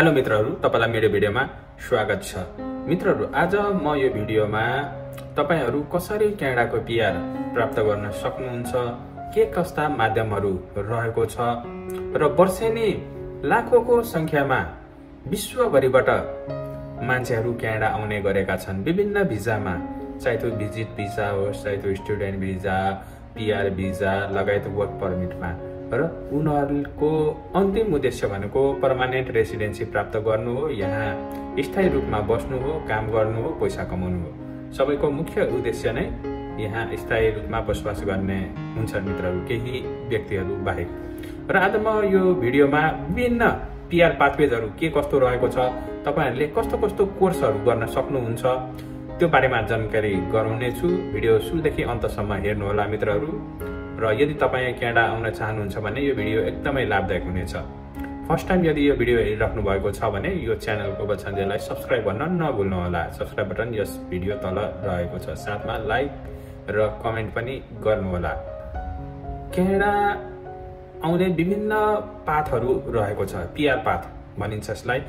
Hello मित्रहरू, तपाईलाई मेरो भिडियोमा स्वागत छ। मित्रहरू, आज म यो भिडियोमा तपाईहरू कसरी क्यानाडाको पीआर प्राप्त गर्न सक्नुहुन्छ, के कस्ता माध्यमहरू रहेको छ र वर्षेनी लाखौंको संख्यामा विश्वभरिबाट मान्छेहरू क्यानाडा आउने गरेका छन् विभिन्न भिजामा, चाहे त्यो भिजिट भिजा होस्, चाहे त्यो स्टुडेन्ट भिजा, पीआर भिजा लगायत वर्क परमिटमा, र उनीहरूको अन्तिम उद्देश्य भनेको पर्मानेन्ट रेसिडेन्सी प्राप्त गर्नु हो, यहाँ स्थायी रूपमा बस्नु हो, काम गर्नु हो, पैसा कमाउनु हो। सबैको मुख्य उद्देश्य नै यहाँ स्थायी रूपमा बसोबास गर्ने हुन्छ मित्रहरू, केही व्यक्तिहरू बाहेक। र आज म यो भिडियोमा विभिन्न पीआर पाथवेजहरू के कस्तो रहेको छ, तपाईहरूले कस्तो कस्तो कोर्सहरू गर्न सक्नुहुन्छ, त्यो बारेमा जानकारी गराउने छु। भिडियो सुरुदेखि अन्तसम्म हेर्नु होला मित्रहरू। र यदि तपाईं क्यानाडा आउन चाहनुहुन्छ भने यो भिडियो एकदमै लाभदायक हुनेछ। फर्स्ट टाइम यदि यो भिडियो हेरिराख्नु भएको छ भने यो च्यानलको बच्चालाई सब्स्क्राइब गर्न नभुल्नु होला। सब्स्क्राइब बटन यस भिडियो तल रहेको छ, साथमा लाइक र कमेन्ट पनि गर्नु होला। क्यानाडा आउने विभिन्न पाथहरू रहेको छ, पीआर पाथ भनिन्छ यसलाई।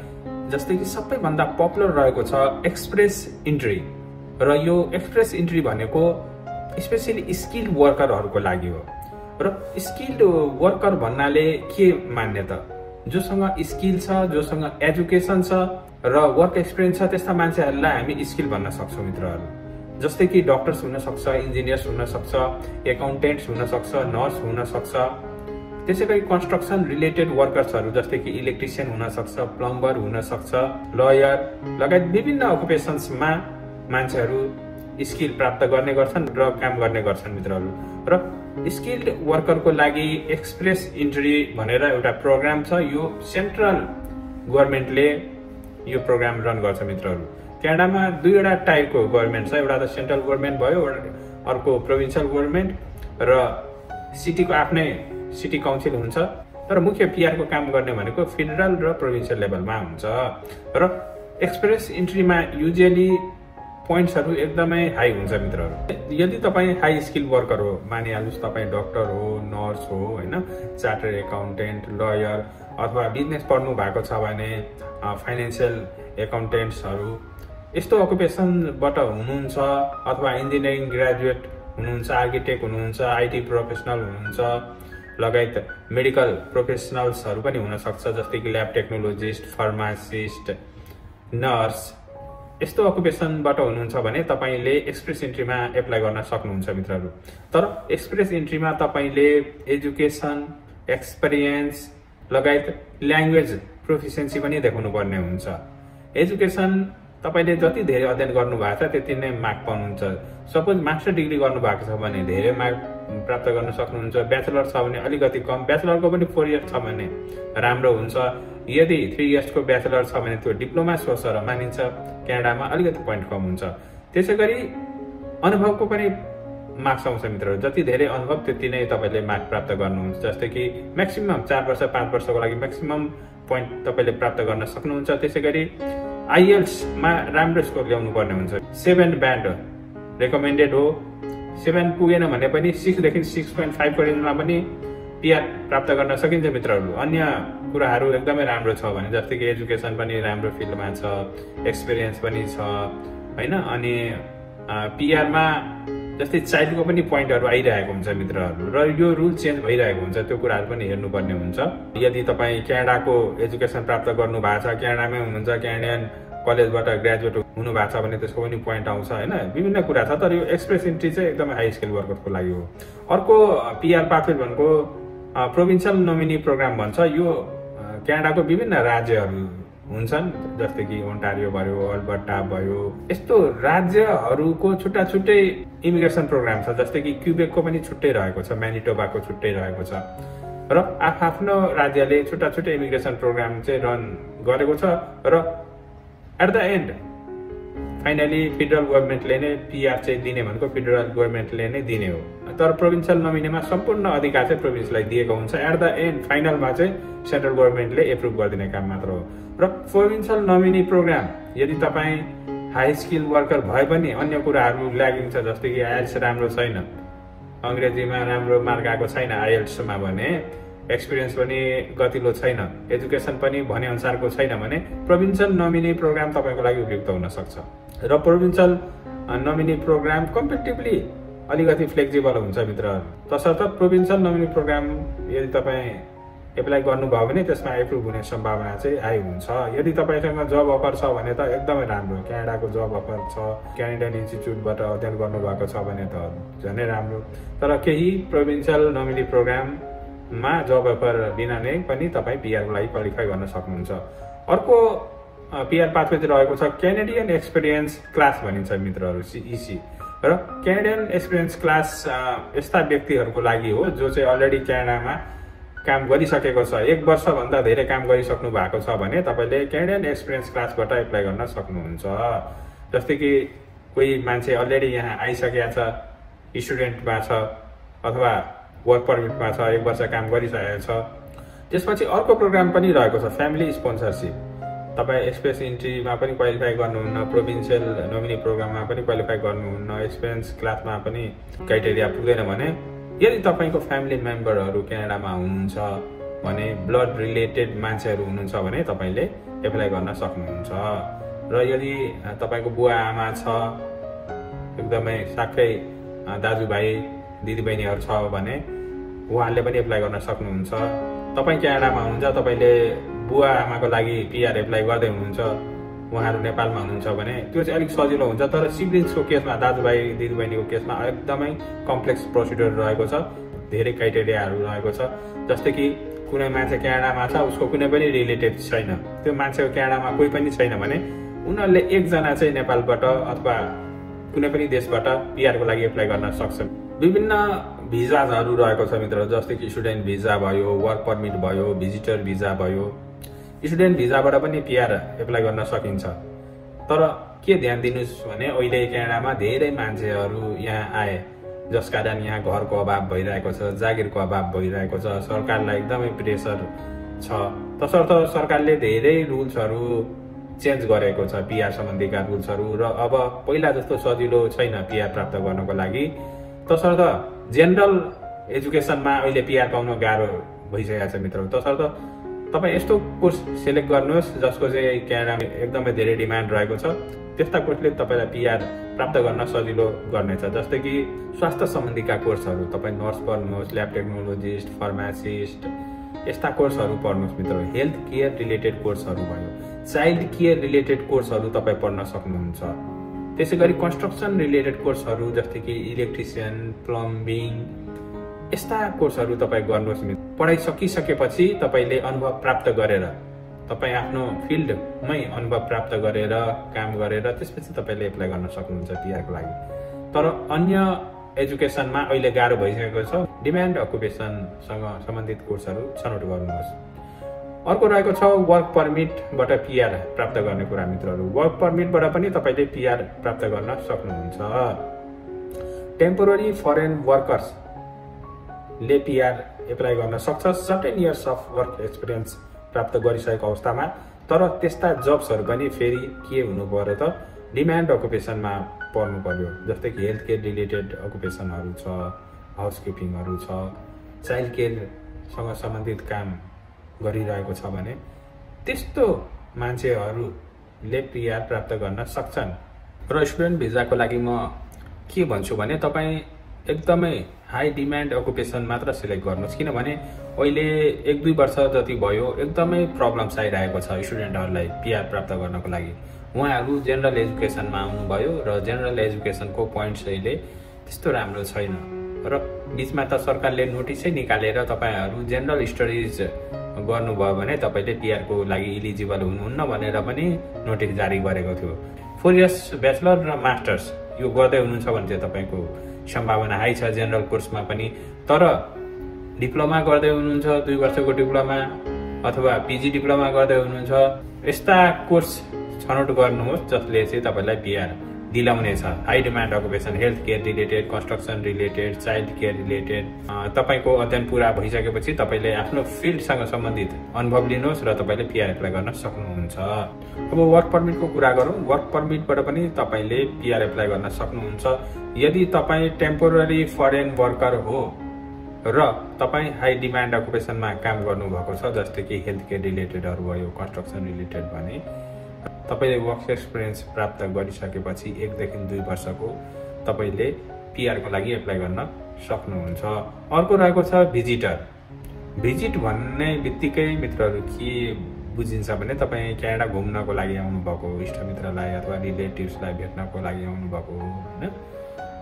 जस्तै कि सबैभन्दा पपुलर रहेको छ एक्सप्रेस इन्ट्री, र यो एक्सप्रेस इन्ट्री भनेको स्पेशली स्किल्ड वर्करहरूको लागि हो। र स्किल्ड वर्कर भन्नाले के मान्ने त, जोसँग स्किल छ, जोसँग एजुकेसन छ र वर्क एक्सपिरियन्स छ, त्यस्ता मान्छेहरूलाई हामी स्किल भन्न सक्छौँ मित्रहरू। जस्तै कि डक्टर्स हुन सक्छ, इन्जिनियर्स हुन सक्छ, एकाउन्टेन्ट्स हुन सक्छ, नर्स हुन सक्छ, त्यसैगरी कन्स्ट्रक्सन रिलेटेड वर्कर्सहरू जस्तै कि इलेक्ट्रिसियन हुन सक्छ, प्लम्बर हुन सक्छ, लयर लगायत विभिन्न अकुपेसन्समा मान्छेहरू स्किल प्राप्त गर्ने गर्छन् र काम गर्ने गर्छन् मित्रहरू। र स्किल्ड वर्करको लागि एक्सप्रेस इन्ट्री भनेर एउटा प्रोग्राम छ, यो सेन्ट्रल गभर्नमेन्टले यो प्रोग्राम रन गर्छ मित्रहरू। क्यानाडामा दुईवटा टाइपको गभर्नमेन्ट छ, एउटा त सेन्ट्रल गभर्नमेन्ट भयो, अर्को प्रोभिन्सियल गभर्नमेन्ट, र सिटीको आफ्नै सिटी काउन्सिल हुन्छ। तर मुख्य पीआरको काम गर्ने भनेको फेडरल र प्रोभिन्सियल लेभलमा हुन्छ। र एक्सप्रेस इन्ट्रीमा युजुअली पोइन्ट्सहरू एकदमै हाई हुन्छ मित्रहरू। यदि तपाईँ हाई स्किल वर्कर हो, मानिहाल्नुहोस् तपाईँ डक्टर हो, नर्स हो, होइन, चार्टर्ड एकाउन्टेन्ट, लयर, अथवा बिजनेस पढ्नु भएको छ भने फाइनेन्सियल एकाउन्टेन्ट्सहरू, यस्तो अकुपेसनबाट हुनुहुन्छ, अथवा इन्जिनियरिङ ग्रेजुएट हुनुहुन्छ, आर्किटेक्ट हुनुहुन्छ, आइटी प्रोफेसनल हुनुहुन्छ, लगायत मेडिकल प्रोफेसनल्सहरू पनि हुनसक्छ, जस्तै कि ल्याब टेक्नोलोजिस्ट, फार्मासिस्ट, नर्स, यस्तो अकुपेसनबाट हुनुहुन्छ भने तपाईँले एक्सप्रेस इन्ट्रीमा एप्लाई गर्न सक्नुहुन्छ मित्रहरू। तर एक्सप्रेस इन्ट्रीमा तपाईँले एजुकेसन, एक्सपिरियन्स लगायत ल्याङ्ग्वेज प्रोफिसियन्सी पनि देखाउनु पर्ने हुन्छ। एजुकेसन तपाईँले जति धेरै अध्ययन गर्नुभएको छ त्यति नै मार्क पाउनुहुन्छ। सपोज मास्टर डिग्री गर्नुभएको छ भने धेरै मार्क प्राप्त गर्न सक्नुहुन्छ, ब्याचलर छ भने अलिकति कम, ब्याचलरको पनि 4 इयर्स छ भने राम्रो हुन्छ। यदि 3 इयर्सको ब्याचलर छ भने त्यो डिप्लोमा सोचर मानिन्छ, क्यानाडामा अलिकति पोइन्ट कम हुन्छ। त्यसै गरी अनुभवको पनि मार्क्स आउँछ मित्रहरू, जति धेरै अनुभव त्यति नै तपाईँले मार्क प्राप्त गर्नुहुन्छ। जस्तै कि म्याक्सिमम 4 वर्ष 5 वर्षको लागि म्याक्सिमम पोइन्ट तपाईँले प्राप्त गर्न सक्नुहुन्छ। त्यसै गरी आइएल्समा राम्रो स्कोर ल्याउनु पर्ने हुन्छ, 7 ब्यान्ड रेकमेन्डेड हो। 7 पुगेन भने पनि 6 देखि 6.5 को रेन्जमा पनि पीआर प्राप्त गर्न सकिन्छ मित्रहरू। अन्य कुराहरू एकदमै राम्रो छ भने, जस्तै कि एजुकेसन पनि राम्रो फिल्डमा छ, एक्सपिरियन्स पनि छ, होइन, अनि पीआरमा जस्तै चाइल्डको पनि पोइन्टहरू आइरहेको हुन्छ मित्रहरू। र यो रुल चेन्ज भइरहेको हुन्छ, त्यो कुराहरू पनि हेर्नुपर्ने हुन्छ। यदि तपाईँ क्यानाडाको एजुकेसन प्राप्त गर्नु भएको छ, क्यानाडामै हुनुहुन्छ, क्यानाडियन कलेजबाट ग्रेजुएट हुनु भएको छ भने त्यसको पनि पोइन्ट आउँछ, होइन, विभिन्न कुरा छ। तर यो एक्सप्रेस इन्ट्री चाहिँ एकदमै हाई स्किल वर्करको लागि हो। अर्को पीआर पाथवे भनेको प्रोभिन्सियल नोमिनी प्रोग्राम भन्छ। यो क्यानाडाको विभिन्न राज्यहरू हुन्छन्, जस्तै कि ओन्टारियो भयो, अल्बर्टा भयो, यस्तो राज्यहरूको छुट्टा छुट्टै इमिग्रेसन प्रोग्राम छ। जस्तै कि क्युबेकको पनि छुट्टै रहेको छ, म्यानिटोबाको छुट्टै रहेको छ, र आफ्नो राज्यले छुट्टा छुट्टै इमिग्रेसन प्रोग्राम चाहिँ रन गरेको छ। र at the end finally federal गभर्नमेन्टले नै पीआर चाहिँ दिने भनेको फेडरल गभर्नमेन्टले नै दिने हो। तर प्रोभिन्सियल नोमिनीमा सम्पूर्ण अधिकार चाहिँ प्रोभिन्सलाई दिएको हुन्छ। एट द एन्ड फाइनलमा चाहिँ सेन्ट्रल गभर्नमेन्टले एप्रुभ गरिदिने काम मात्र हो। र प्रोभिन्सियल नोमिनी प्रोग्राम यदि तपाईँ हाई स्किल वर्कर भए पनि अन्य कुराहरू ल्यागिङ छ, जस्तै कि आइएल्स राम्रो छैन, अङ्ग्रेजीमा राम्रो मार्क आएको छैन आइएल्समा भने एक्सपिरियन्स पनि गतिलो छैन, एजुकेसन पनि भने अनुसारको छैन भने प्रोभिन्सियल नोमिनी प्रोग्राम तपाईँको लागि उपयुक्त हुन सक्छ। र प्रोभिन्सियल नोमिनी प्रोग्राम कम्पेटिभली अलिकति फ्लेक्सिबल हुन्छ मित्रहरू। तसर्थ प्रोभिन्सियल नोमिनी प्रोग्राम यदि तपाईँ एप्लाई गर्नुभयो भने त्यसमा एप्रुभ हुने सम्भावना चाहिँ हाई हुन्छ। यदि तपाईँसँग जब अफर छ भने त एकदमै राम्रो, क्यानाडाको जब अफर छ, क्यानाडियन इन्स्टिच्युटबाट अध्ययन गर्नुभएको छ भने त झनै राम्रो। तर केही प्रोभिन्सियल नोमिनी प्रोग्राममा जब अफर बिना नै पनि तपाईँ पिआरको लागि क्वालिफाई गर्न सक्नुहुन्छ। अर्को पिआर पाथवे चाहिँ रहेको छ क्यानेडियन एक्सपिरियन्स क्लास भनिन्छ मित्रहरू, CEC। र क्यानेडियन एक्सपिरियन्स क्लास यस्ता व्यक्तिहरूको लागि हो जो चाहिँ अलरेडी क्यानाडामा काम गरिसकेको छ, 1 वर्षभन्दा धेरै काम गरिसक्नु भएको छ भने तपाईँले क्यानेडियन एक्सपिरियन्स क्लासबाट एप्लाई गर्न सक्नुहुन्छ। जस्तै कि कोही मान्छे अलरेडी यहाँ आइसकेका छ, स्टुडेन्टमा छ अथवा वर्क पर्मिटमा छ, 1 वर्ष काम गरिसकेको छ। त्यसपछि अर्को प्रोग्राम पनि रहेको छ फ्यामिली स्पोन्सरसिप। तपाईँ एक्सप्रेस इन्ट्रीमा पनि क्वालिफाई गर्नुहुन्न, प्रोभिन्सियल नोमिनी प्रोग्राममा पनि क्वालिफाई गर्नुहुन्न, एक्सपिरियन्स क्लासमा पनि क्राइटेरिया पुग्दैन भने यदि तपाईँको फ्यामिली मेम्बरहरू क्यानाडामा हुनुहुन्छ भने, ब्लड रिलेटेड मान्छेहरू हुनुहुन्छ भने तपाईँले एप्लाई गर्न सक्नुहुन्छ। र यदि तपाईँको बुवा आमा छ, एकदमै साक्कै दाजुभाइ दिदीबहिनीहरू छ भने उहाँहरूले पनि एप्लाई गर्न सक्नुहुन्छ। तपाईँ क्यानाडामा हुनुहुन्छ, तपाईँले बुवा आमाको लागि पिआर एप्लाई गर्दै हुनुहुन्छ, उहाँहरू नेपालमा हुनुहुन्छ भने त्यो चाहिँ अलिक सजिलो हुन्छ। तर सिब्लिङ्सको केसमा, दाजुभाइ दिदीबहिनीको केसमा एकदमै कम्प्लेक्स प्रोसिड्युर रहेको छ, धेरै क्राइटेरियाहरू रहेको छ। जस्तै कि कुनै मान्छे क्यानाडामा छ, उसको कुनै पनि रिलेटिभ छैन, त्यो मान्छेको क्यानाडामा कोही पनि छैन भने उनीहरूले एकजना चाहिँ नेपालबाट अथवा कुनै पनि देशबाट पिआरको लागि एप्लाई गर्न सक्छन्। विभिन्न भिजाहरू रहेको छ मित्र, जस्तै कि स्टुडेन्ट भिजा भयो, वर्क पर्मिट भयो, भिजिटर भिजा भयो। स्टुडेन्ट भिजाबाट पनि पिआर एप्लाई गर्न सकिन्छ। तर के ध्यान दिनुहोस् भने अहिले क्यानाडामा धेरै मान्छेहरू यहाँ आए जस कारण यहाँ घरको अभाव भइरहेको छ, जागिरको अभाव भइरहेको छ, सरकारलाई एकदमै प्रेसर छ। तसर्थ सरकारले धेरै रुल्सहरू चेन्ज गरेको छ, पिआर सम्बन्धीका रुल्सहरू। र अब पहिला जस्तो सजिलो छैन पिआर प्राप्त गर्नको लागि। तसर्थ जेनरल एजुकेसनमा अहिले पिआर पाउन गाह्रो भइसकेको छ मित्र। तसर्थ तपाईँ यस्तो कोर्स सेलेक्ट गर्नुहोस् जसको चाहिँ क्यानाडामा एकदमै धेरै डिमान्ड रहेको छ। त्यस्ता कोर्सले तपाईँलाई पिआर प्राप्त गर्न सजिलो गर्नेछ। जस्तै कि स्वास्थ्य सम्बन्धीका कोर्सहरू, तपाईँ नर्स पढ्नुहोस्, ल्याब टेक्नोलोजिस्ट, फार्मासिस्ट, यस्ता कोर्सहरू पढ्नुहोस् मित्र। हेल्थ केयर रिलेटेड कोर्सहरू भयो, चाइल्ड केयर रिलेटेड कोर्सहरू तपाईँ पढ्न सक्नुहुन्छ। त्यसै गरी कन्स्ट्रक्सन रिलेटेड कोर्सहरू जस्तै कि इलेक्ट्रिसियन, प्लम्बिङ, यस्ता कोर्सहरू तपाईँ गर्नुहोस् मित्र। पढाइ सकिसकेपछि तपाईँले अनुभव प्राप्त गरेर, तपाईँ आफ्नो फिल्डमै अनुभव प्राप्त गरेर, काम गरेर त्यसपछि तपाईँले एप्लाई गर्न सक्नुहुन्छ पिआरको लागि। तर अन्य एजुकेसनमा अहिले गाह्रो भइसकेको छ, डिमान्ड अकुपेसनसँग सम्बन्धित कोर्सहरू छनौट गर्नुहोस्। अर्को रहेको छ वर्क पर्मिटबाट पिआर प्राप्त गर्ने कुरा मित्रहरू। वर्क पर्मिटबाट पनि तपाईँले पिआर प्राप्त गर्न सक्नुहुन्छ। टेम्पोररी फरेन वर्कर्सले पिआर एप्लाई गर्न सक्छ certain years of work experience प्राप्त गरिसकेको अवस्थामा। तर त्यस्ता जब्सहरू पनि फेरि के हुनु पर्यो त, डिमान्ड अकुपेसनमा पर्नु पर्यो। जस्तै कि हेल्थ केयर रिलेटेड अकुपेसनहरू छ, हाउसकिपिङहरू छ, चाइल्ड केयरसँग सम्बन्धित काम गरिरहेको छ भने त्यस्तो मान्छेहरूले पिआर प्राप्त गर्न सक्छन्। र स्टुडेन्ट भिजाको लागि म के भन्छु भने तपाईँ एकदमै हाई डिमान्ड अकुपेसन मात्र सिलेक्ट गर्नुहोस्। किनभने अहिले 1-2 वर्ष जति भयो एकदमै प्रब्लम्स आइरहेको छ स्टुडेन्टहरूलाई पिआर प्राप्त गर्नको लागि। उहाँहरू जेनरल एजुकेसनमा आउनुभयो र जेनरल एजुकेसनको पोइन्ट्स अहिले त्यस्तो राम्रो छैन। र बिचमा त सरकारले नोटिसै निकालेर तपाईँहरू जेनरल स्टडिज गर्नुभयो भने तपाईँले पिआरको लागि इलिजिबल हुनुहुन्न भनेर पनि नोटिस जारी गरेको थियो। 4 इयर्स ब्याचलर र मास्टर्स यो गर्दै हुनुहुन्छ भने चाहिँ तपाईँको सम्भावना हाई छ जेनरल कोर्समा पनि। तर डिप्लोमा गर्दै हुनुहुन्छ, 2 वर्षको डिप्लोमा अथवा पिजी डिप्लोमा गर्दै हुनुहुन्छ, यस्ता कोर्स छनौट गर्नुहोस् जसले चाहिँ तपाईँलाई पिआर दिलाउनेछ। High demand occupation, health care related, construction related, child care related. तपाईँको अध्ययन पुरा भइसकेपछि तपाईँले आफ्नो फिल्डसँग सम्बन्धित अनुभव लिनुहोस् र तपाईँले पिआर एप्लाई गर्न सक्नुहुन्छ। अब वर्क पर्मिटको कुरा गरौँ। वर्क पर्मिटबाट पनि तपाईँले पिआर एप्लाई गर्न सक्नुहुन्छ। यदि तपाईँ टेम्पोररी फरेन वर्कर हो र तपाईँ हाई डिमान्ड अकुपेसनमा काम गर्नुभएको छ, जस्तै कि हेल्थ केयर रिलेटेडहरू भयो, कन्स्ट्रक्सन रिलेटेड भने तपाईँले वर्क एक्सपिरियन्स प्राप्त गरिसकेपछि 1 देखि 2 वर्षको तपाईँले पिआरको लागि एप्लाई गर्न सक्नुहुन्छ। अर्को रहेको छ भिजिटर। भिजिट भन्ने बित्तिकै मित्रहरू के बुझिन्छ भने तपाईँ क्यानाडा घुम्नको लागि आउनुभएको हो, इष्टमित्रलाई अथवा रिलेटिभ्सलाई भेट्नको लागि आउनुभएको हो होइन।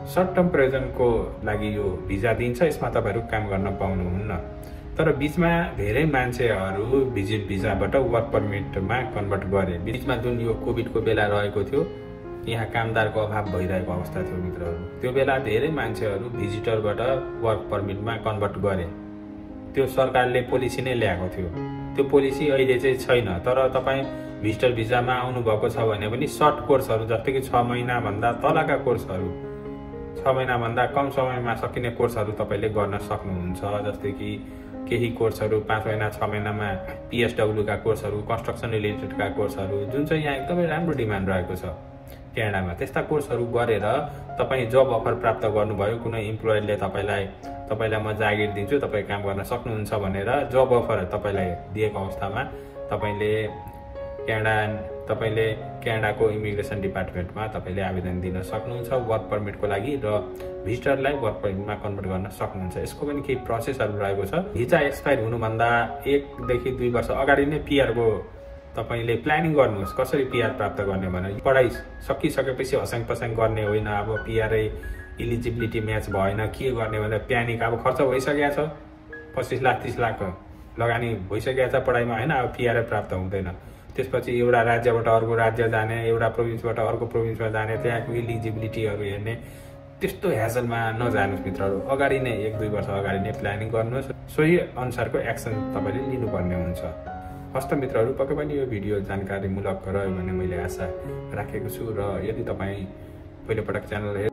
सर्ट टर्म प्रयोजनको लागि यो भिजा दिन्छ, यसमा तपाईँहरू काम गर्न पाउनुहुन्न। तर बिचमा धेरै मान्छेहरू भिजिट भिजाबाट वर्क पर्मिटमा कन्भर्ट गरे। बिचमा जुन यो कोभिडको बेला रहेको थियो, यहाँ कामदारको अभाव भइरहेको अवस्था थियो मित्रहरू, त्यो बेला धेरै मान्छेहरू भिजिटरबाट वर्क पर्मिटमा कन्भर्ट गरे। त्यो सरकारले पोलिसी नै ल्याएको थियो। त्यो पोलिसी अहिले चाहिँ छैन। तर तपाईँ भिजिटर भिजामा आउनुभएको छ भने पनि सर्ट कोर्सहरू जस्तै कि 6 महिनाभन्दा तलका कोर्सहरू, 6 महिनाभन्दा कम समयमा सकिने कोर्सहरू तपाईँले गर्न सक्नुहुन्छ। जस्तै कि केही कोर्सहरू 5 महिना 6 महिनामा पिएसडब्ल्यूका कोर्सहरू, कन्स्ट्रक्सन रिलेटेडका कोर्सहरू, जुन चाहिँ यहाँ एकदमै राम्रो डिमान्ड रहेको छ क्यानाडामा, त्यस्ता कोर्सहरू गरेर तपाईँ जब अफर प्राप्त गर्नुभयो, कुनै इम्प्लोयरले तपाईँलाई म जागिर दिन्छु, तपाईँ काम गर्न सक्नुहुन्छ भनेर जब अफर तपाईँलाई दिएको अवस्थामा तपाईँले क्यानाडाको इमिग्रेसन डिपार्टमेन्टमा तपाईँले आवेदन दिन सक्नुहुन्छ वर्क पर्मिटको लागि, र भिजिटरलाई वर्क पर्मिटमा कन्भर्ट गर्न सक्नुहुन्छ। यसको पनि केही प्रोसेसहरू रहेको छ। भिजा एक्सपायर हुनुभन्दा 1 देखि 2 वर्ष अगाडि नै पिआरको तपाईँले प्लानिङ गर्नुहोस्। कसरी पिआर प्राप्त गर्ने भने पढाइ सकिसकेपछि हस्याङ पस्याङ गर्ने होइन। अब पिआरए इलिजिबिलिटी म्याच भएन, के गर्ने भने प्यानिक। अब खर्च भइसकेको छ, 25 लाख 30 लाख लगानी भइसकेको छ पढाइमा होइन। अब पिआरए प्राप्त हुँदैन। त्यसपछि एउटा राज्यबाट अर्को राज्य जाने, एउटा प्रोभिन्सबाट अर्को प्रोभिन्समा जाने, त्यहाँको इलिजिबिलिटीहरू हेर्ने, त्यस्तो ह्यासलमा नजानुहोस् मित्रहरू। अगाडि नै 1-2 वर्ष अगाडि नै प्लानिङ गर्नुहोस्। सोही अनुसारको एक्सन तपाईँले लिनुपर्ने हुन्छ। हस्त मित्रहरू, पक्कै पनि यो भिडियो जानकारीमूलक रह्यो भन्ने मैले आशा राखेको छु। र यदि तपाईँ पहिलोपटक च्यानल